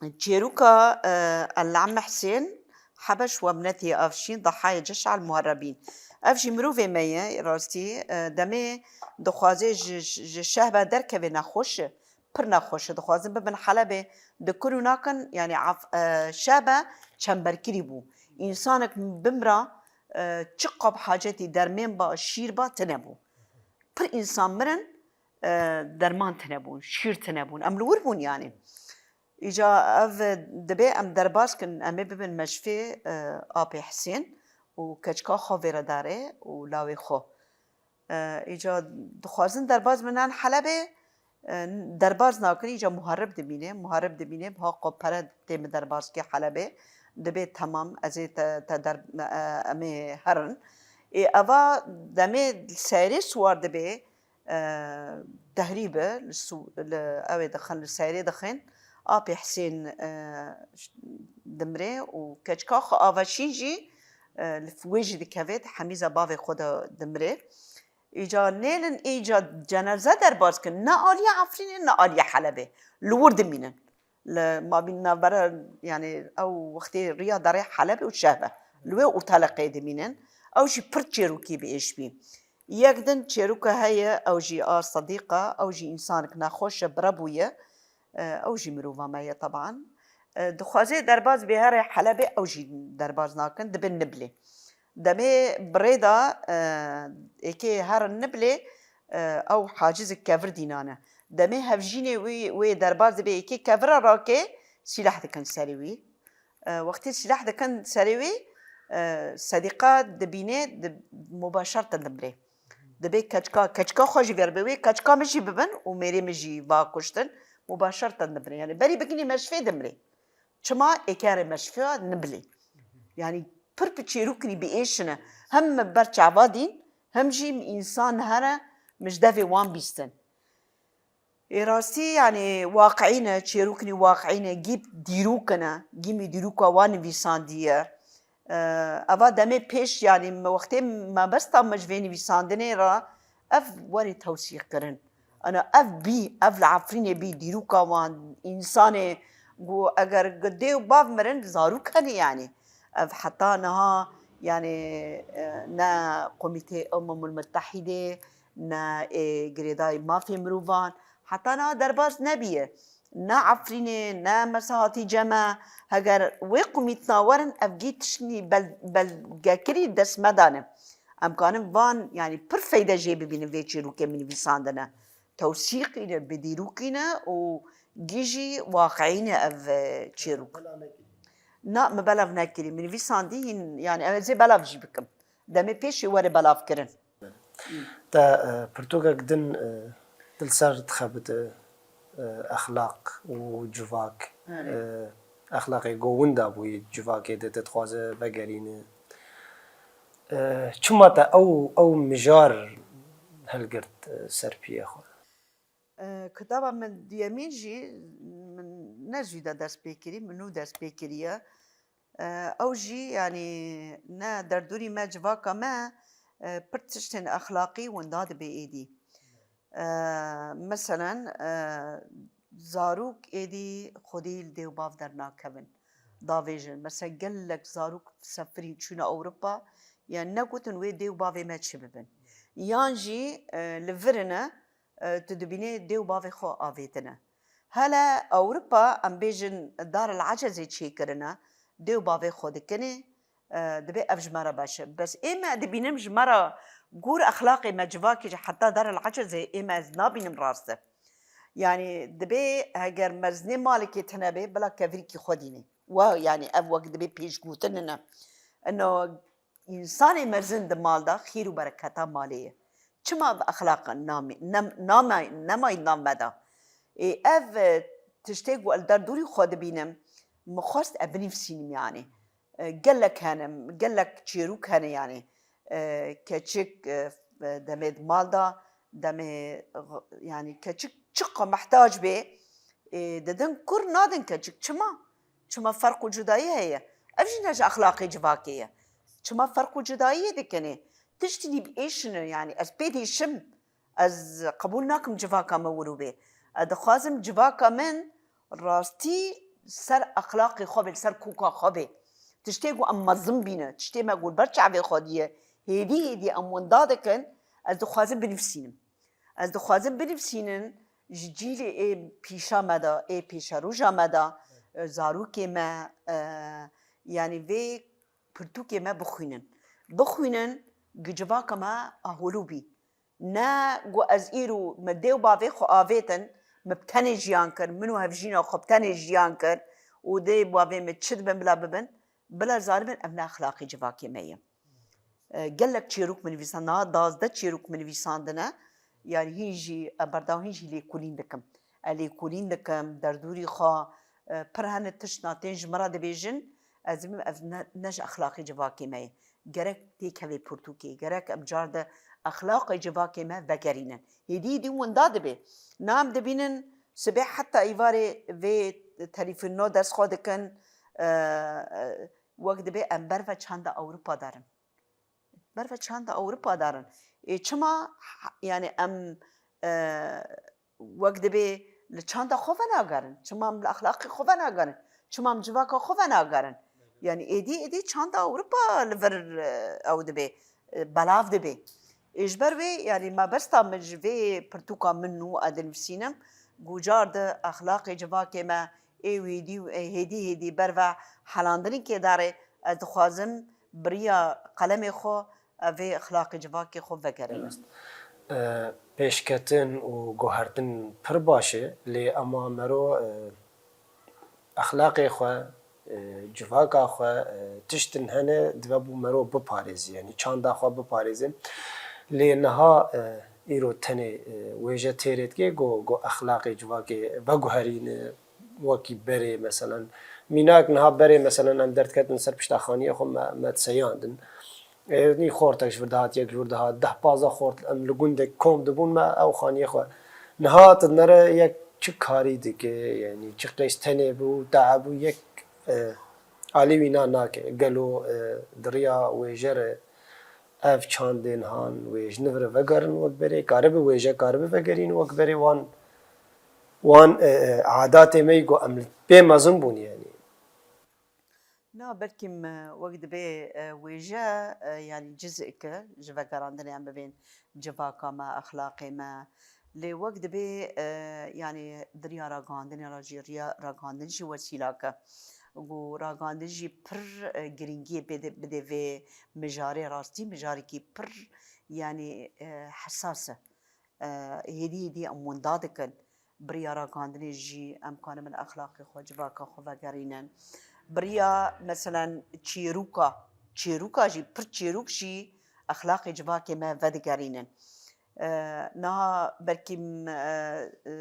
Çêroka, e, El Emme Husên Hebeş Webnetî Avşîn Dahayê Ceş'al Muharrebîn. Ev jî mirovê me ye, rastî, e, demê dixwaze ji, ji, ji Şehbe derkeve nexweş e. Pir nexweş e. Dixwazin bibin Helebê, dikin û nakin, yani af-, e, Şehbe çemberkirî bû. Însanek bimra, e, çiqa bi hacetî dermên ba, şîr ba, tine bû. Pir însan mirin, e, derman tine bûn, şîr tine bûn. Em li wir bûn yani. Îca ev dibê em derbas kin, em ê bibin meşfê, e, Apê Hisên û keçika xwe vê re dare û lawê xwe. E, îca dixwazin derbas binan Helebê, e, derbas nakin, îca muharib dimîne, muharib dimîne, biha ku pere tê min derbas kê Helebê, dibê temam, ez ê te, te der-, e, em ê herin. Ê, eva demê seyrê siwar dibê, e, dehrî bi, li su-, li, ew ê dixin, li seyrê dixin, Apê Hisên, e, dimrê û keçika xwe Avaşîn jî, e, li wê jî dikeve, di hemîza bavê xwe de dimrê. Îca nêlin, îca cenaze derbas kin, ne aliyê Efrînê, ne aliyê Helebê. Li wir dimînin. Li mabîn navbera, yani ew wextê riya derê Helebê û Şehbe. Li wê ortaleqeyê dimînin. Ew jî pir çêrokî bi êş bî. Yek din çêroka heye, ew jî a Sedîqa, ew jî însanek nexweş e, bira bûye. E, ew jî mirova me ye teban. E, dixwaze derbas bê herê Helebê, ew jî derbas nakin, dibin Niblê. Demê birê de, e, êkê herin Niblê, e, ew hacizek kevir dînane. Demê hevjînê wî wê derbas dibe, êkê kevira rake, sîleh dikin serê wî. E, wextê sîleh dikin serê wî, e, Sedîqa dibîne, di, mubaşerten dimrê. Dibê keçika, keçika xwe jî ver bibê, keçika min jî bibin û mêrê min jî va kuştin, mubaşerten dimrê. Yani berî bigînî meşfê dimrê. Çima êkerê meşfê nibilê. Yani pir bi çêrûkinî bi êşine. Hem min ber çava dîn, hem jî însan here min ji devê wan bîstin. Ê rastî, yanî, waqiî ne, çêrûkinî waqiî ne, gî dîrûk ne, gî min dîrûka wan nivîsandiye. E, eva demê pêş, yanî, me wextê mebesta me ji vê nivîsandinê re ev werê tewsîx kirin. Ana ev bî, ev li Efrînê bî, dîrûka wan, însanê, got, eger dê û bav mirin, zarok hene, yanî. Ev heta niha, yanî, e, ne Komîtê Umemul Mutehîdê, ne ê girêdayî mafê mirovan, heta niha derbas nebiye. Ne Efrînê, ne Mesahatî Ceme, heger wê komîtna werin, ev gî tiştî bel-, belgekirî dest me dane. Em kanin van, yanî pir feyde jê bibînin vê çîrokê min nivîsandine. Tewsîqî ne, bi dîrokî ne û gî jî waqiî ne ev, e, çîrok. Na, min belav nekirî. Min nivîsandî, hîn, yanî ez ê belav jî bikim. Demê pêşî were belav kirin. Te, e, pirtûkek din, e, tu li ser dixebite, e, exlaq û civak, Erê. e, exlaqê ku winda bûyî civakê de te dixwaze vegerîne. E, çima te ew, ew mijar hilgirt, e, ser piyê xwe? E, kitaba min duyemîn jî min ne zû de dest pê kirî, min nû dest pê kiriye. E, ew jî, yanî, ne derdorî me, civaka me, e, pir tiştên exlaqî winda dibe êdî. E, meselen, e, zarok êdî xwedî li dê û bav dernakevin. Davêjin. Mesela gelek zarok sefirî çûne Ewropa, yanî negotin wê dê û bavê me çi bibin. Yan jî, e, li vir ine, e, tu dibînî dê û bavê xwe avêtine. Hele Ewropa, em bêjin, Dar el Ecezê çêkirine, dê û bavê xwe dikinê, e, dibê ev ji me re baş e. Bes ê me dibînim ji me re gor exlaqê me civakê ji heta Dar el Ecezê ê me ez nabînim rast e. Yanî dibê heger mezinê malekê tune bê, bila kevirîkî xwe dînê. Wa, yanî ev wek dibê pêşgotin ne. Ino Însanê mezin di mal de xêr û bereketa malê ye. Çima ev exlaq namê-, nem-, namay-, nemayî nav me de? Ê, ev, e, tiştê ku ez li derdorî xwe dibînim, min xwest ev binivîsînim, yanî. E, gelek hene, gelek çêrok hene, yanî. E, keçik, e, demê di mal de, demê, yanî, keçik çiqa mehtac bê, e, didin kur, nadin keçik. Çima? Çima ferq û cudayî heye? Ev jî ne ji exlaqê civakê ye. Çima ferq û cudayiyê dikinê? Tiştî bi êşine, yanî ez pê dêşim, ez qebûl nakim civaka me wiro bê. Ez dixwazim civaka min rastî ser exlaqê xwe bê, li ser koka xwe bê. Tiştê ku em mezin bîne, tiştê me ku li ber çavê xwe diye, hêdî hêdî em winda dikin, ez dixwazim binivîsînim. Ez dixwazim binivîsînim ji cîlê ê pîşa me de, ê pêşeroja me de, e, zarokê me, e, yanî vê pirtûkê me bixwînin. Bixwînin, gi civaka me aholû bî. Ne ku ez îro min dê û bavê xwe avêtin, min bi tenê jiyan kir, min û hevjîna xwe bi tenê jiyan kir û dê û bavê min çi dibin bila bibin, bila zaribin ev ne exlaqê civakê me ye. E, gelek çêrok min nivîsand, niha dazdeh çêrok min nivîsandine. Yanî hîn jî, e, berdaw hîn jî lêkolîn dikim. E, lêkolîn dikim, derdorî xwe, e, pir hene tiştna tên ji min re dibêjin, ez dibim ev ne, ne ji exlaqê civakê me ye. Gerek têkevê pirtûkê, gerek em car de exlaqê civakê me vegerînin. Hêdî hêdî winda dibe. Na em dibînin sibê heta îvarê vê telefon no dest xwe dikin, e, e, wek dibê em berve çanda Ewropa darin. Berve çanda Ewropa darin. Ê, çima, yanî em, e, wek dibê li çanda xwe venagerin? Çima em li exlaqê xwe venagerin? Çima em civaka xwe venagerin? Yanî êdî, êdî çanda Ewropa li vir, e, ew dibê, e, belav dibê. Ê ji ber wê, yanî mebesta min ji vê pirtûka min nû ez dinivîsînim, ku car di exlaqê civakê me ê wêdî û ê hêdî hêdî ber ve helandinîkê dare, ez dixwazim bi riya qelemê xwe ez vê exlaqê civakê xwe vegerînim. E, pêşketin û guhertin pir baş e, lê ema mero, e, exlaqê xwe, e, civaka xwe, e, tiştin hene, dibe bû mero biparêzî, yanî çanda xwe biparêzin. Lê niha, e, îro tenê, e, wêje têrê dike, go, go exlaqê civakê veguherîne, wekî berê, meselen, mînak niha berê, meselen, em derdiketin ser pişta xaniyê xwe, me, me diseyandin. Ê, nî xortek ji vir dihat, yek ji vir dihat, deh pazdeh xort, em li gundek kom dibûn, me ew xaniyê xwe. Niha tu dinere yek çi karî dike, yanî çi qeys tenê bû, te'e bû, yek, e, alî wî na nake. Gelo, e, di riya wêje re ev çandên han wê ji nû re vegerin wek berê, karibe wêje, karibe vegerîn wek berê wan, wan, e, e, adatê me yî ku em li pê mezin bûn, yanî. Na, belkî, e, wek dibê, e, wêje, e, yanî ciz'ik e ji vegerandinê em bibên civaka me, exlaqê me. Lê wek dibê, e, yanî di riya ragihandinê re jî, riya ragihandin jî wesîlak e. Ku ragihandin jî pir, e, girîngiyê pê de bide vê mijarê, rastî mijarekî pir, yanî, e, hesas e. E, hêdî hêdî em winda dikin. Bi riya ragihandinê jî em kanibin exlaqê xwe, civaka xwe vegerînin. Bi riya, meselen, çêrûka, çêrûka jî, pir çêrûk jî exlaqê civakê me vedigerînin. E, niha belkî, e, e,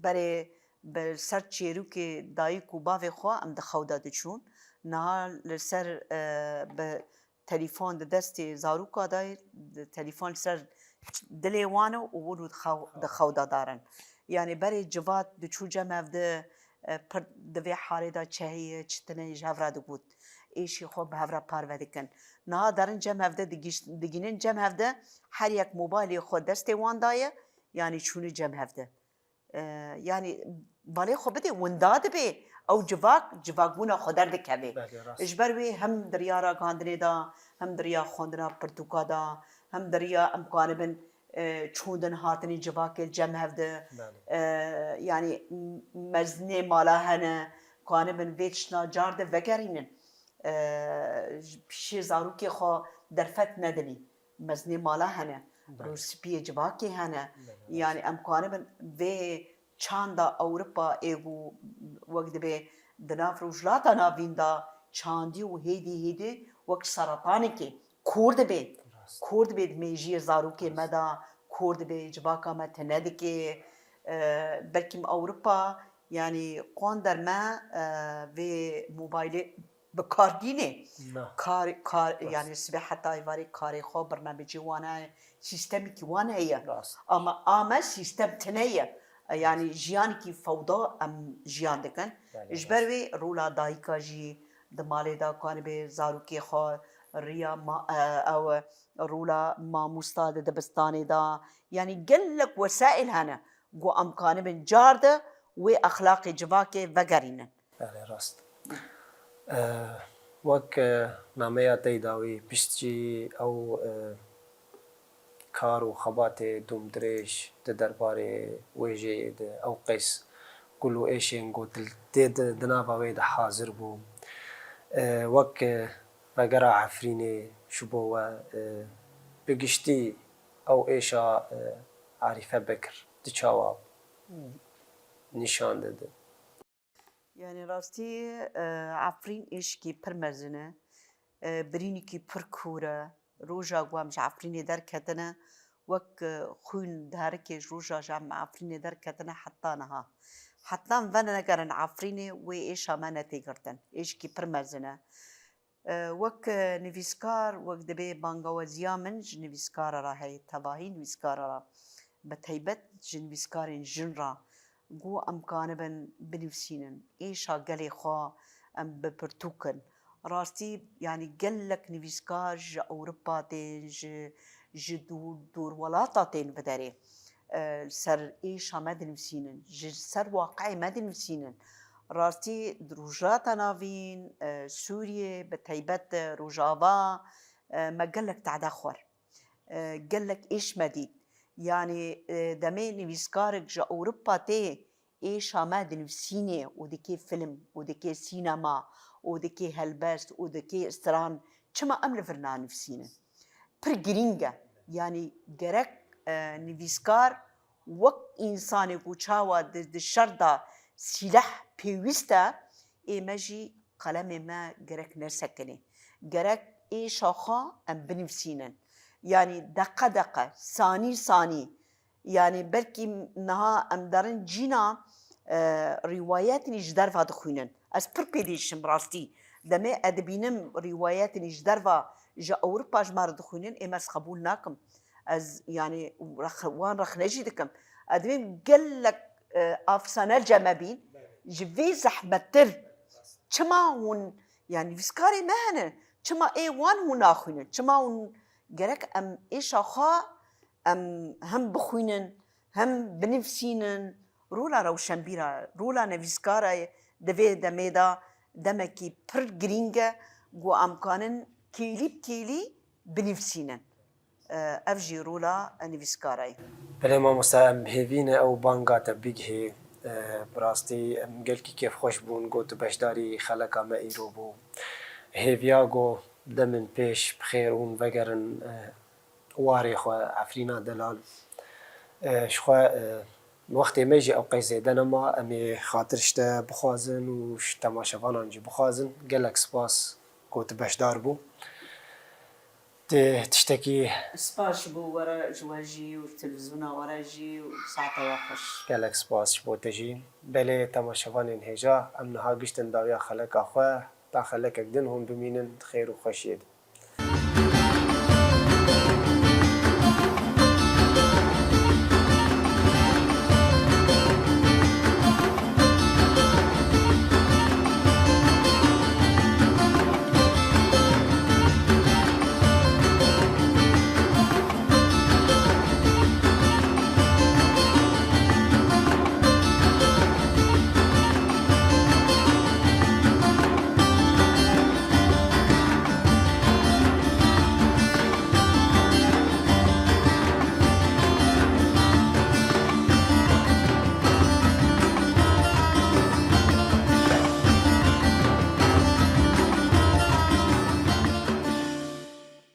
berê bi ser çêrûkê dayik û bavê xwe em di xew de diçûn. Niha li ser, e, bi telîfon di destê zarûka de, telîfon li ser dilê wan e û hûn di xew, di xew de darin. Yanî berê civat diçû cem hev de, e, pir di vê harê de çi heye, çi tune ye ji hev re digot. Êşî xwe bi hev re parve dikin. Niha derin cem hev de digîş-, digînin cem hev de, her yek mobaylê xwe destê wan daye, yanî çûne cem hev de. E, yanî balê xwe bidê, winda dibê, ew civak, civakbûna xwe derdikeve. Belê, rast. Ji ber wê hem di riya ragihandinê de, hem di riya xwendina pirtûka de, hem di riya em kanibin, e, çûndin hatinê civakê li cem hev de. Belê. E, yanî m-, mezinê mala hene, kanibin vê tiştna car de vegerînin. E, ji pîşê zarokê xwe derfet nedinî. Mezinê mala hene, Belê. Rûspiyê civakê hene. Belê, rast. Yanî em kanibin vê çanda Ewropa ê ku wek dibê di nav Rojhilata Navîn de çandî û hêdî hêdî wek seretanekê kor dibê. Rast. Kor dibê di mêjiyê zarokê me Rast. de, kor dibê civaka me tune dike. E, belkî Ewropa, yanî qonder me, e, vê mobaylê bi kar tîne. Na. Kar, kar, Rast. yanî sibê heta êvarê karê xwe, birnamecê wan heye, sîstemekî wan heye. Rast. Ama a me sîstem tune ye. E, yanî jiyanekî fewda em jiyan dikin. Belê, Ji ber rast. wê rola dayika jî di malê de kanibê zarokê xwe riya ma-, e, ew rola mamosta di dibistanê de. Yanî gelek wesaîl hene ku em kanibin car de wê exlaqê civakê vegerînin. Belê, rast. E, wek, e, nameya te yê dawî pişt jî ew, e, kar û xebatê domdirêj di derbarê wêjeyê de ew qeys gul û êşên ku di, tê di, di nava wê de hazir bû. E, wek, e, vegera Efrînê ji bo we, e, bi giştî ew êşa, e, Arîfe Bekir di çawa nîşan dide? Yanî rastî, e, Efrîn êşikî pir mezin e, e, birînekî pir kûr e. Roja ku em ji Efrînê derketine, wek, e, xwîn diherike ji roja ji em Efrînê derketine heta niha. Heta em venegerin Efrînê wê êşa me netê girtin. Êşikî pir mezin e. E, wek, e, nivîskar, wek dibê bangawaziya min ji nivîskara re heye, tevahî nivîskara re, bi taybet ji nivîskarên jin re, ku em kanibin binivîsînin, êşa gelê xwe em bipirtûkin. Rastî, yanî gelek nivîskar ji Ewropa tên, ji, ji dûr, dûrwelata tên bi derê. E, li ser êşa me dinivîsînin, ji ser waqiê me dinivîsînin. Rastî, di Rojhilata Navîn, e, Sûriyê, bi taybet, e, Rojava, e, me gelek tehde xwar. e, gelek êş me dît. Yanî, e, demê nivîskarek ji Ewropa tê êşa me dinivîsînê û dikê film û dikê sînema û dikê helbest û dikê stran, çima em li vir nanivîsînin? Pir girîng e. Yanî gerek, e, nivîskar wek însanê ku çawa di, di şer de sîleh pêwîst e, ê me jî qelemê me gerek nesekinê. Gerek êşa xwe em binivîsînin. Yanî deqe deqe, sanî sanî. Yanî belkî niha em derin cîna, e, rîwayetî ji derva dixwînin. Ez pir pê dîşim rastî. Demê ez dibînim rîwayetî ji derva ji Ewropa ji me re dixwînin, ê me ez qebûl nakim. Ez, yanî, rex-, wan rexne jî dikim. Ez dibêm gelek, e, afsane li cem me bîn, ji vê zehmettir. Çima hûn, yanî, nivîskarê me hene? Çima ê wan hûn naxwînin? Çima hûn, gerek em êşa xwe em hem bixwînin, hem binivîsînin? Rola rewşenbîra, rola nivîskara di vê demê de demekî pir girîng e, ku em kanin kêlî bi kêlî binivîsînin. E, ev jî rola nivîskara ye. Belê mamoste, em bi hêvî ne ew banga te bigihê. E, bi rastî em gelkî kêfxweş bûn, ku tu beşdarî xeleka me îro bû. Hêviya ku demên pêş bi xêr hûn vegerin, e, warê xwe, Efrîna delal. E, ji xwe, e, wextê me jî ew qey zêde nema, em ê xatir ji te bixwazin û ji temaşevanan jî bixwazin. Gelek spas ku tu beşdar bû. Tê tiştekî Spas ji bo we re, ji we jî û ji televîzyona we re jî û saeta we xweş. Gelek spas ji bo te jî. Belê temaşevanên hêja, em niha giştin dawiya xeleka xwe, ta xelekek din hûn bimînin di xêr û xweşiyê de.